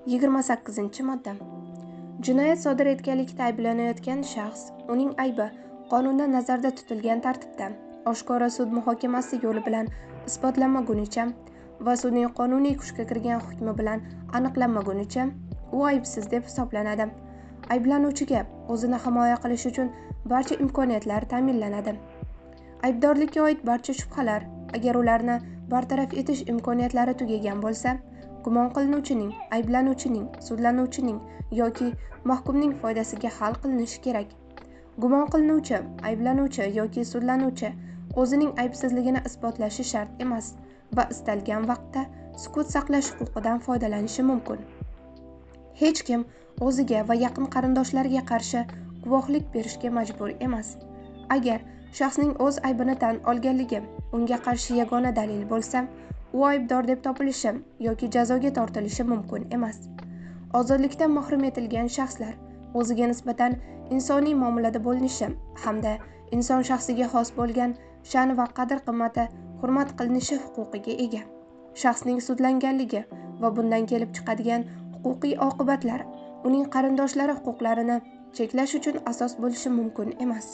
28-modda. Jinoyat sodir etganlikda ayblanayotgan shaxs uning aybi qonunda nazarda tutilgan tartibda oshkora sud muhokamasi yo'li bilan isbotlanmagunicha va sudning qonuniy kuchga kirgan hukmi bilan aniqlanmagunicha u aybsiz deb hisoblanadi. Ayblanuvchiga o'zini himoya qilish uchun barcha imkoniyatlar ta'minlanadi. Aybdorlikka oid barcha shubhalar, agar ularni bartaraf etish imkoniyatlari tugagan bo'lsa, gumon qilinuvchining, ayblanuvchining, sudlanuvchining yoki mahkumning foydasiga hal qilinishi kerak. Gumon qilinuvchi, ayblanuvchi yoki sudlanuvchi o'zining aybsizligini isbotlashi shart emas va istalgan vaqtda sukut saqlash huquqidan foydalanishi mumkin. Hech kim o'ziga va yaqin qarindoshlariga qarshi guvohlik berishga majbur emas. Agar shaxsning o'z aybini tan olganligi unga qarshi yagona dalil bo'lsa, u aybdor deb topilishi yoki jazoga tortilishi mumkin emas. Ozodlikdan mahrum etilgan shaxslar o'ziga nisbatan insoniy muomalada bo'linishi hamda inson shaxsiga xos bo'lgan sha'ni va qadr-qimmati hurmat qilinishi huquqiga ega. Shaxsning sudlanganligi va bundan kelib chiqadigan huquqiy oqibatlar uning qarindoshlari huquqlarini cheklash uchun asos bo'lishi mumkin emas.